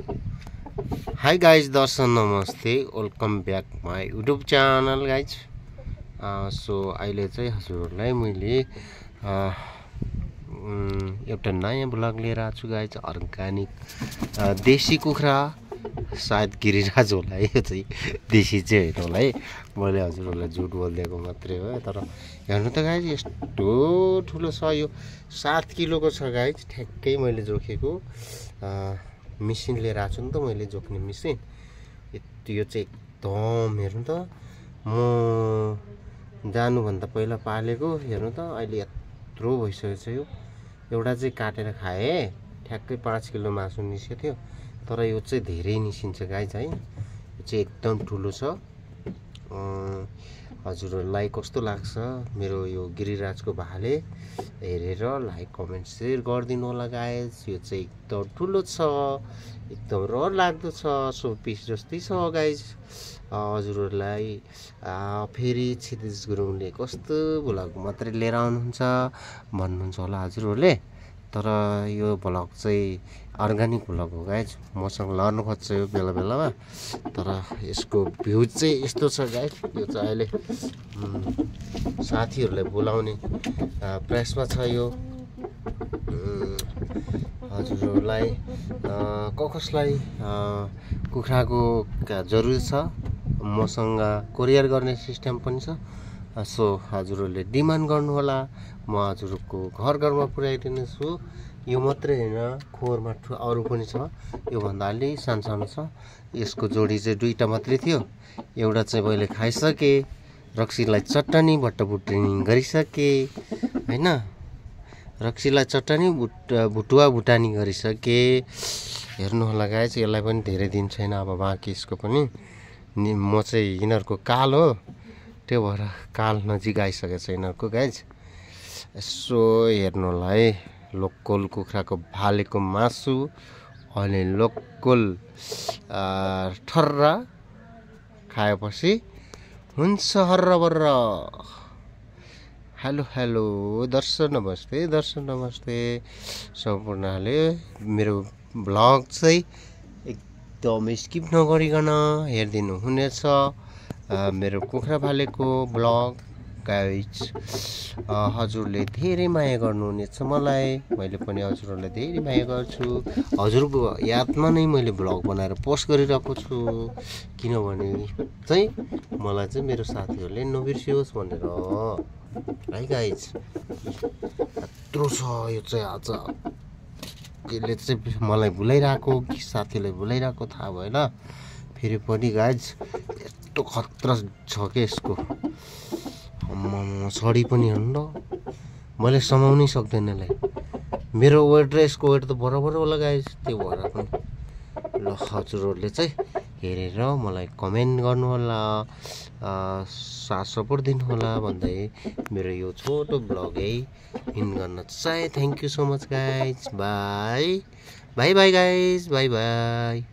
Hi guys, दर्शन नमस्ते, welcome back my YouTube channel guys. So अहिले चाहिँ हजुरहरूलाई मैले एउटा नयाँ ब्लग लिएर आएको छु गाइज। अर्ग्यानिक देशी कुखुरा, सायद गिरिराज होला है, यो चाहिँ देशी चाहिँ होइन होला है, मैले हजुरहरूलाई झुट बोलिदिएको मात्रै हो। तर हेर्नु त गाइज, यस्तो ठुलो छ, यो 7 किलोको छ गाइज। ठ्याक्कै मैले जोखेको मिसिन लिएर आएको छु नि त, मैले जोख्ने मिसिन। यो चाहिँ एकदम हेर्नु त, म जानुभन्दा पहिला पालेको। हेर्नु त अहिले यत्रो भइसकेको छ। यो एउटा चाहिँ काटेर खाएँ, ठ्याक्कै 5 किलो मासु निस्केको थियो। तर यो चाहिँ धेरै निस्किन्छ गाइज है, यो चाहिँ एकदम ठुलो छ। हजुरहरूलाई कस्तो लाग्छ मेरो यो गिरिराजको भाले हेरेर लाइक कमेन्ट सेयर गरिदिनु होला गाइज। यो चाहिँ एकदम ठुलो छ, एकदम रहर लाग्दो छ, सो पिस जस्तै छ गाइज। हजुरहरूलाई फेरि क्षितिज गुरुङले कस्तो भ्लग मात्रै लिएर आउनुहुन्छ भन्नुहुन्छ होला हजुरहरूले। तर यो भ्लग चाहिँ अर्ग्यानिक भ्लग हो गाइज, मसँग लड्नु खोज्छ यो बेला बेलामा। तर यसको भ्यू चाहिँ यस्तो छ गाइज। यो चाहिँ अहिले साथीहरूलाई बोलाउने प्रयासमा छ। यो हजुरहरूलाई कसलाई कुखुराको जरुरत छ, मसँग कोरियर गर्ने सिस्टम पनि छ। सो हजुरहरूले डिमान्ड गर्नु होला, म हजुरको घर घरमा पुर्याइदिनेछु। यो मात्रै होइन, खोरमा अरू पनि छ, योभन्दा अलि सानो छ। यसको जोडी चाहिँ 2टा मात्रै थियो, एउटा चाहिँ मैले खाइसकेँ, रक्सीलाई चटनी भट्टभुटिनी गरिसकेँ होइन, रक्सीलाई चटनी भुटुवा भुटानी गरिसकेँ। हेर्नु होला गाइज, यसलाई पनि धेरै दिन छैन अब बाँकी यसको पनि। म चाहिँ यिनीहरूको काल हो, त्यो भएर काल नजिक आइसकेको छ यिनीहरूको गाइज। यसो हेर्नु होला है, लोकल कुखुराको भालेको मासु अनि लोकल ठर्रा खाएपछि हुन्छ हर्रबर्र। हेलो दर्शन नमस्ते, दर्शन नमस्ते सम्पूर्णले। मेरो भ्लग चाहिँ एकदम स्किप नगरिकन हेरिदिनु हुनेछ, मेरो कुखुरा भालेको भ्लग गाइज। हजुरले धेरै माया गर्नुहुनेछ मलाई, मैले पनि हजुरहरूलाई धेरै माया गर्छु। हजुरको यादमा नै मैले भ्लग बनाएर पोस्ट गरिरहेको छु, किनभने चाहिँ मलाई चाहिँ मेरो साथीहरूले नबिर्सियोस् भनेर है गाइज। यत्रो छ यो चाहिँ। आज यसले चाहिँ मलाई भुलाइरहेको कि साथीलाई भुलाइरहेको थाहा भएन फेरि पनि गाइज। यस्तो खतरा छ कि यसको छडी पनि हेर्नु न, मैले समाउनै सक्दैन यसलाई। मेरो वेट र यसको वेट त बराबर होला गाइज, त्यो भएर पनि। ल हजुरहरूले चाहिँ हेरेर मलाई कमेन्ट गर्नु होला, साथ सपोर्ट दिनु होला भन्दै मेरो यो छोटो भ्लग है इन गर्न चाहे। Thank you so much guys, by by by guys, by by.